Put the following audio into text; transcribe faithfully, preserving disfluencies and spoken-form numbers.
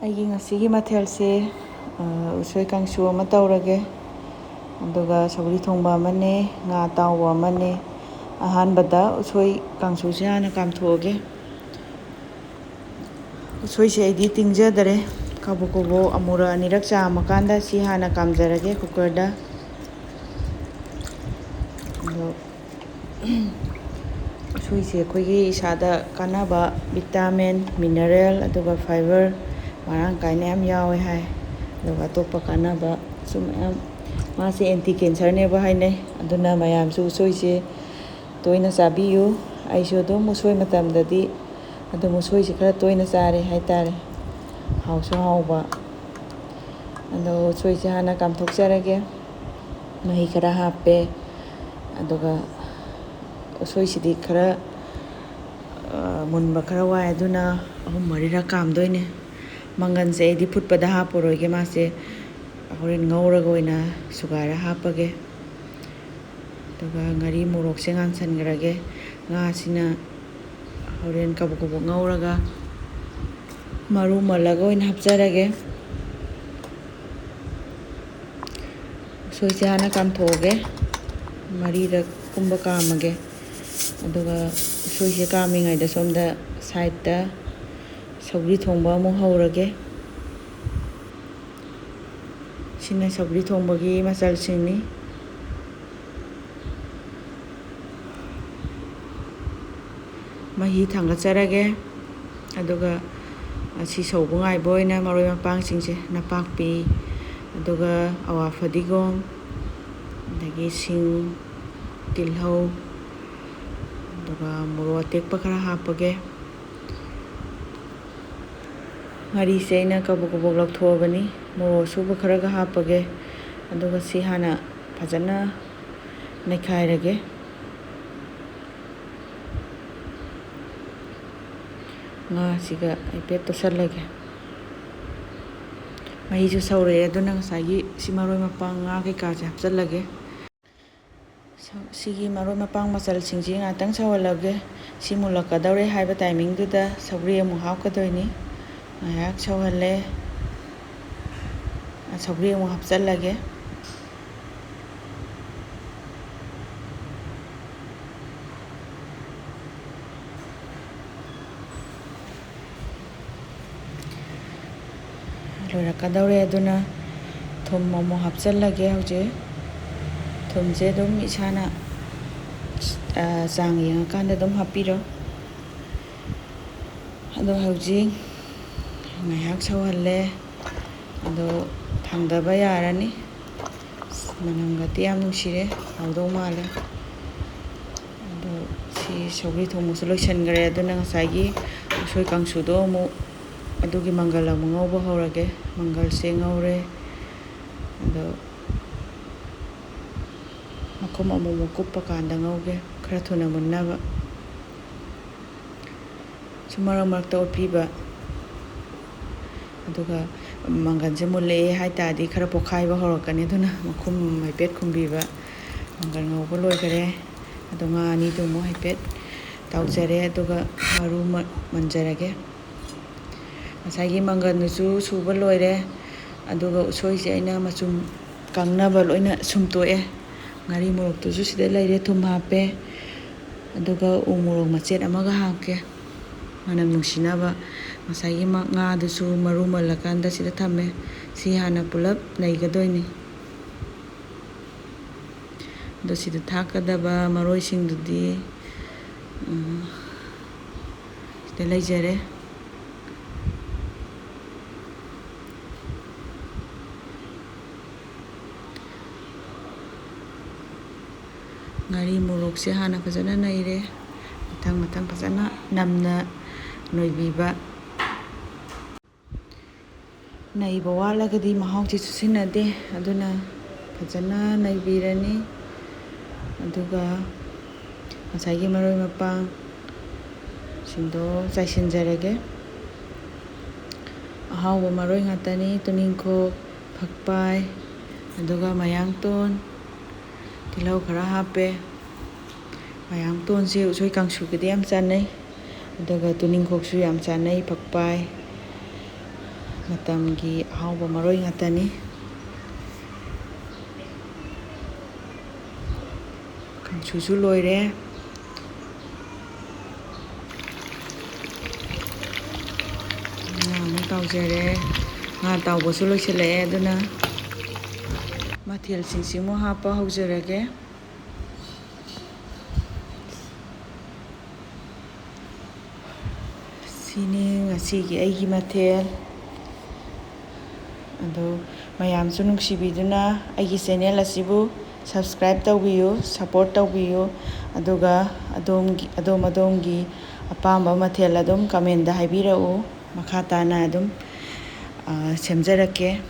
ꯑꯩꯒꯤ ꯉꯁꯤꯒꯤ ꯃꯊꯦꯜꯁꯦ, ꯑ, ꯎꯁꯣꯏ ꯀꯥꯡꯁꯨ ꯑꯃ ꯇꯧꯔꯒꯦ, ꯑꯗꯨꯒ ꯁꯧꯒ꯭ꯔꯤ ꯊꯣꯡꯕ ꯑꯃꯅꯦ, ꯉꯥ ꯑꯇꯥꯎꯕ ꯑꯃꯅꯦ꯫ ꯑꯍꯥꯟꯕꯗ ꯎꯁꯣꯏ ꯀꯥꯡꯁꯨꯁꯦ ꯍꯥꯟꯅ ꯀꯥꯝꯊꯣꯛꯑꯒꯦ꯫ ꯎꯁꯣꯏꯁꯦ ꯑꯩꯗꯤ ꯇꯤꯡꯖꯗꯔꯦ꯫ ꯀꯕꯣꯛ ꯀꯕꯣꯛ ꯑꯃꯨꯔꯛ ꯑꯅꯤꯔꯛ ꯆꯥꯝꯃꯀꯥꯟꯗ ꯁꯤ ꯍꯥꯟꯅ ꯀꯥꯝꯖꯔꯒꯦ ꯀꯨꯀꯔꯗ꯫ ꯑꯗꯣ ꯎꯁꯣꯏꯁꯦ ꯑꯩꯈꯣꯏꯒꯤ ꯏꯁꯥꯗ ꯀꯥꯟꯅꯕ, ꯚꯤꯇꯥꯃꯤꯟ, ꯃꯤꯅꯔꯦꯜ, ꯑꯗꯨꯒ ꯐꯥꯏꯕꯔ ꯃꯔꯥꯡ ꯀꯥꯏꯅ ꯌꯥꯝ ꯌꯥꯎꯋꯦ ꯍꯥꯏ꯫ ꯑꯗꯨꯒ ꯑꯇꯣꯞꯄ ꯀꯥꯟꯅꯕꯁꯨ ꯃꯌꯥꯝ, ꯃꯥꯁꯦ ꯑꯦꯟꯇꯤ ꯀꯦꯟꯁꯔꯅꯦꯕ ꯍꯥꯏꯅꯩ꯫ ꯑꯗꯨꯅ ꯃꯌꯥꯝꯁꯨ ꯎꯁꯣꯏꯁꯦ ꯇꯣꯏꯅ ꯆꯥꯕꯤꯌꯨ꯫ ꯑꯩꯁꯨ ꯑꯗꯨꯝ ꯎꯁꯣꯏ ꯃꯇꯝꯗꯗꯤ ꯑꯗꯨꯝ ꯎꯁꯣꯏꯁꯦ ꯈꯔ ꯇꯣꯏꯅ ꯆꯥꯔꯦ ꯍꯥꯏꯇꯥꯔꯦ꯫ ꯍꯥꯎꯁꯨ ꯍꯥꯎꯕ꯫ ꯑꯗꯣ ꯎꯁꯣꯏꯁꯦ ꯍꯥꯟꯅ ꯀꯥꯝꯊꯣꯛꯆꯔꯒꯦ꯫ ꯃꯍꯤ ꯈꯔ ꯍꯥꯞꯄꯦ꯫ ꯑꯗꯨꯒ ꯎꯁꯣꯏꯁꯤꯗꯤ ꯈꯔ, ꯑ, ꯃꯨꯟꯕ ꯈꯔ ꯋꯥꯏ, ꯑꯗꯨꯅ ꯑꯍꯨꯝ ꯃꯔꯤꯔꯛ ꯀꯥꯝꯗꯣꯏꯅꯦ꯫ ꯃꯪꯒꯟꯁꯦ ꯑꯩꯗꯤ ꯐꯨꯠꯄꯗ ꯍꯥꯞꯄꯔꯣꯏꯒꯦ, ꯃꯥꯁꯦ ꯍꯣꯔꯦꯟ ꯉꯧꯔꯒ ꯑꯣꯏꯅ ꯁꯨꯒꯥꯏꯔ ꯍꯥꯞꯄꯒꯦ꯫ ꯑꯗꯨꯒ ꯉꯥꯔꯤ ꯃꯣꯔꯣꯛꯁꯦ ꯉꯥꯟꯁꯟꯈ꯭ꯔꯒꯦ꯫ ꯉꯥꯁꯤꯅ ꯍꯣꯔꯦꯟ ꯀꯕꯣꯛ ꯀꯕꯣꯛ ꯉꯧꯔꯒ ꯃꯔꯨ ꯃꯜꯂꯒ ꯑꯣꯏꯅ ꯍꯥꯞꯆꯔꯒꯦ꯫ ꯎꯁꯣꯏꯁꯦ ꯍꯥꯟꯅ ꯀꯥꯝꯊꯣꯛꯑꯒꯦ꯫ ꯃꯔꯤꯔꯛ ꯀꯨꯝꯕ ꯀꯥꯝꯃꯒꯦ꯫ ꯑꯗꯨꯒ ꯎꯁꯣꯏꯁꯦ ꯀꯥꯝꯃꯤꯉꯩꯗ ꯁꯣꯝꯗ ꯁꯥꯏꯠꯇ ꯁꯧꯒ꯭ꯔꯤ ꯊꯣꯡꯕ ꯑꯃꯨꯛ ꯍꯧꯔꯒꯦ꯫ ꯁꯤꯅ ꯁꯧꯒ꯭ꯔꯤ ꯊꯣꯡꯕꯒꯤ ꯃꯆꯜꯁꯤꯡꯅꯤ꯫ ꯃꯍꯤ ꯊꯥꯡꯒꯠꯆꯔꯒꯦ꯫ ꯑꯗꯨꯒ ꯑꯁꯤ ꯁꯧꯕ ꯉꯥꯏꯕ ꯑꯣꯏꯅ ꯃꯔꯣꯏ ꯃꯄꯥꯡꯁꯤꯡꯁꯦ, ꯅꯄꯥꯛꯄꯤ, ꯑꯗꯨꯒ ꯑꯋꯥ ꯐꯗꯤꯒꯣꯝ, ꯑꯗꯒꯤ ꯁꯤꯡ, ꯇꯤꯜꯍꯧ, ꯑꯗꯨꯒ ꯃꯣꯔꯣꯛ ꯑꯇꯦꯛꯄ ꯈꯔ ꯍꯥꯞꯄꯒꯦ꯫ ꯉꯥꯔꯤꯁꯦ ꯑꯩꯅ ꯀꯕꯣꯛ ꯀꯕꯣꯛ ꯂꯧꯊꯣꯛꯑꯕꯅꯤ꯫ ꯃꯣꯔꯣꯛ ꯑꯁꯨꯕ ꯈꯔꯒ ꯍꯥꯞꯄꯒꯦ꯫ ꯑꯗꯨꯒ ꯁꯤ ꯍꯥꯟꯅ ꯐꯖꯅ ꯅꯩꯈꯥꯏꯔꯒꯦ꯫ ꯉꯥꯁꯤꯒ ꯍꯥꯏꯐꯦꯠ ꯇꯣꯠꯁꯜꯂꯒꯦ꯫ ꯃꯍꯤꯁꯨ ꯁꯧꯔꯛꯑꯦ, ꯑꯗꯨꯅ ꯉꯁꯥꯏꯒꯤ ꯁꯤ ꯃꯔꯣꯏ ꯃꯄꯥꯡ, ꯉꯥ ꯀꯩꯀꯥꯁꯦ ꯍꯥꯞꯆꯜꯂꯒꯦ꯫ ꯁ-, ꯁꯤꯒꯤ ꯃꯔꯣꯏ ꯃꯄꯥꯡ ꯃꯆꯜꯁꯤꯡꯁꯤ ꯉꯥꯛꯇꯪ ꯁꯧꯍꯜꯂꯒꯦ꯫ ꯁꯤ ꯃꯨꯜꯂꯛꯀꯗꯧꯔꯦ ꯍꯥꯏꯕ ꯇꯥꯏꯃꯤꯡꯗꯨꯗ ꯁꯧꯒ꯭ꯔꯤ ꯑꯃꯨꯛ ꯍꯥꯞꯀꯗꯣꯏꯅꯤ꯫ ꯉꯥꯏꯍꯥꯛ ꯁꯧꯍꯜꯂꯦ꯫ ꯁꯧꯒ꯭ꯔꯤ ꯑꯃꯨꯛ ꯍꯥꯞꯆꯤꯜꯂꯒꯦ꯫ ꯂꯣꯏꯔꯛꯀꯗꯧꯔꯦ, ꯑꯗꯨꯅ ꯊꯨꯝ ꯑꯃꯨꯛ ꯍꯥꯞꯆꯤꯜꯂꯒꯦ꯫ ꯍꯧꯖꯤꯛ ꯊꯨꯝꯁꯦ ꯑꯗꯨꯝ ꯏꯁꯥꯅ, ꯑ, ꯆꯥꯡ ꯌꯦꯡꯉꯀꯥꯟꯗ ꯑꯗꯨꯝ ꯍꯥꯞꯄꯤꯔꯣ꯫ ꯑꯗꯣ ꯍꯧꯖꯤꯛ ꯉꯥꯏꯍꯥꯛ ꯁꯧꯍꯜꯂꯦ꯫ ꯑꯗꯣ ꯊꯥꯡꯗꯕ ꯌꯥꯔꯅꯤ꯫ ꯃꯅꯝꯒꯗꯤ ꯌꯥꯝ ꯅꯨꯡꯁꯤꯔꯦ, ꯍꯥꯎꯗꯧ ꯃꯥꯜꯂꯦ꯫ ꯑꯗꯣ ꯁꯤ ꯁꯧꯒ꯭ꯔꯤ ꯊꯣꯡꯕꯁꯨ ꯂꯣꯏꯁꯤꯟꯈ꯭ꯔꯦ꯫ ꯑꯗꯨꯅ ꯉꯁꯥꯏꯒꯤ ꯎꯁꯣꯏ ꯀꯥꯡꯁꯨꯗꯣ ꯑꯃꯨꯛ, ꯑꯗꯨꯒꯤ ꯃꯪꯒꯜ ꯑꯃꯨꯛ ꯉꯧꯕ ꯍꯧꯔꯒꯦ꯫ ꯃꯪꯒꯜꯁꯦ ꯉꯧꯔꯦ꯫ ꯑꯗꯣ ꯃꯈꯨꯝ ꯑꯃꯨꯛꯃꯨꯛ ꯀꯨꯞꯄ ꯀꯥꯟꯗ ꯉꯧꯒꯦ, ꯈꯔ ꯊꯨꯅ ꯃꯨꯟꯅꯕ꯫ ꯁꯨꯝ ꯃꯔꯛ ꯃꯔꯛꯇ ꯑꯣꯠꯄꯤꯕ꯫ ꯑꯗꯨꯒ ꯃꯪꯒꯟꯁꯦ ꯃꯨꯜꯂꯛꯑꯦ ꯍꯥꯏ ꯇꯥꯔꯗꯤ ꯈꯔ ꯄꯣꯛꯈꯥꯏꯕ ꯍꯧꯔꯛꯀꯅꯤ, ꯑꯗꯨꯅ ꯃꯈꯨꯝ ꯍꯥꯏꯐꯦꯠ ꯈꯨꯝꯕꯤꯕ꯫ ꯃꯪꯒꯟ ꯉꯧꯕ ꯂꯣꯏꯈꯔꯦ꯫ ꯑꯗꯣ ꯉꯥ ꯑꯅꯤꯗꯨ ꯑꯃꯨꯛ ꯍꯥꯏꯐꯦꯠ ꯇꯥꯎꯖꯔꯦ, ꯑꯗꯨꯒ ꯃꯔꯨ ꯃ-, ꯃꯟꯖꯔꯒꯦ꯫ ꯉꯁꯥꯏꯒꯤ ꯃꯪꯒꯟꯗꯨꯁꯨ ꯁꯨꯕ ꯂꯣꯏꯔꯦ꯫ ꯑꯗꯨꯒ ꯎꯁꯣꯏꯁꯦ ꯑꯩꯅ ꯃꯆꯨꯝ ꯀꯪꯅꯕ ꯂꯣꯏꯅ ꯁꯨꯝꯇꯣꯛꯑꯦ꯫ ꯉꯥꯔꯤ ꯃꯣꯔꯣꯛꯇꯨꯁꯨ ꯁꯤꯗ ꯂꯩꯔꯦ, ꯊꯨꯝ ꯍꯥꯞꯄꯦ꯫ ꯑꯗꯨꯒ ꯎ ꯃꯣꯔꯣꯛ ꯃꯆꯦꯠ ꯑꯃꯒ ꯍꯥꯞꯀꯦ, ꯃꯅꯝ ꯅꯨꯡꯁꯤꯅꯕ꯫ ꯉꯁꯥꯏꯒꯤ ꯃ-, ꯉꯥꯗꯨꯁꯨ ꯃꯔꯨ ꯃꯜꯂꯀꯥꯟꯗ ꯁꯤꯗ ꯊꯝꯃꯦ꯫ ꯁꯤ ꯍꯥꯟꯅ ꯄꯨꯂꯞ ꯅꯩꯒꯗꯣꯏꯅꯤ꯫ ꯑꯗꯣ ꯁꯤꯗ ꯊꯥꯛꯀꯗꯕ ꯃꯔꯣꯏꯁꯤꯡꯗꯨꯗꯤ, ꯎꯝ, ꯁꯤꯗ ꯂꯩꯖꯔꯦ꯫ ꯉꯥꯔꯤ ꯃꯣꯔꯣꯛꯁꯦ ꯍꯥꯟꯅ ꯐꯖꯅ ꯅꯩꯔꯦ꯫ ꯃꯊꯪ ꯃꯊꯪ ꯐꯖꯅ ꯅꯝꯅ ꯅꯣꯏꯕꯤꯕ꯫ ꯅꯩꯕ ꯋꯥꯠꯂꯒꯗꯤ ꯃꯍꯥꯎꯁꯤ ꯆꯨꯁꯤꯟꯅꯗꯦ, ꯑꯗꯨꯅ ꯐꯖꯅ ꯅꯩꯕꯤꯔꯅꯤ꯫ ꯑꯗꯨꯒ ꯉꯁꯥꯏꯒꯤ ꯃꯔꯣꯏ ꯃꯄꯥꯡꯁꯤꯡꯗꯣ ꯆꯥꯏꯁꯤꯟꯖꯔꯒꯦ꯫ ꯑꯍꯥꯎꯕ ꯃꯔꯣꯏ ꯉꯥꯛꯇꯅꯤ: ꯇꯨꯅꯤꯡꯈꯣꯛ, ꯐꯛꯄꯥꯏ, ꯑꯗꯨꯒ ꯃꯌꯥꯡꯇꯣꯟ, ꯇꯤꯜꯍꯧ ꯈꯔ ꯍꯥꯞꯄꯦ꯫ ꯃꯌꯥꯡꯇꯣꯟꯁꯦ ꯎꯁꯣꯏ ꯀꯥꯡꯁꯨꯒꯗꯤ ꯌꯥꯝ ꯆꯥꯟꯅꯩ, ꯑꯗꯨꯒ ꯇꯨꯅꯤꯡꯈꯣꯛꯁꯨ ꯌꯥꯝ ꯆꯥꯟꯅꯩ, ꯐꯛꯄꯥꯏ꯫ ꯃꯇꯝꯒꯤ ꯑꯍꯥꯎꯕ ꯃꯔꯣꯏ ꯉꯥꯛꯇꯅꯤ꯫ ꯀꯥꯡꯁꯨꯁꯨ ꯂꯣꯏꯔꯦ꯫ ꯉꯥ ꯑꯃꯨꯛ ꯇꯥꯎꯖꯔꯦ꯫ ꯉꯥ ꯇꯥꯎꯕꯁꯨ ꯂꯣꯏꯁꯤꯜꯂꯛꯑꯦ꯫ ꯑꯗꯨꯅ ꯃꯊꯦꯜꯁꯤꯡꯁꯤ ꯑꯃꯨꯛ ꯍꯥꯞꯄ ꯍꯧꯖꯔꯒꯦ꯫ ꯁꯤꯅꯤ ꯉꯁꯤꯒꯤ ꯑꯩꯒꯤ ꯃꯊꯦꯜ꯫ ꯑꯗꯣ ꯃꯌꯥꯝꯁꯨ ꯅꯨꯡꯁꯤꯕꯤꯗꯨꯅ ꯑꯩꯒꯤ ꯆꯦꯅꯦꯜ ꯑꯁꯤꯕꯨ subscribe ꯇꯧꯕꯤꯌꯨ, support ꯇꯧꯕꯤꯌꯨ꯫ ꯑꯗꯨꯒ ꯑꯗꯣꯝꯒꯤ, ꯑꯗꯣꯝ ꯑꯗꯣꯝꯒꯤ ꯑꯄꯥꯝꯕ ꯃꯊꯦꯜ ꯑꯗꯨꯝ comment ꯍꯥꯏꯕꯤꯔꯛꯎ꯫ ꯃꯈꯥ ꯇꯥꯅ ꯑꯗꯨꯝ, ꯑ, ꯁꯦꯝꯖꯔꯛꯀꯦ꯫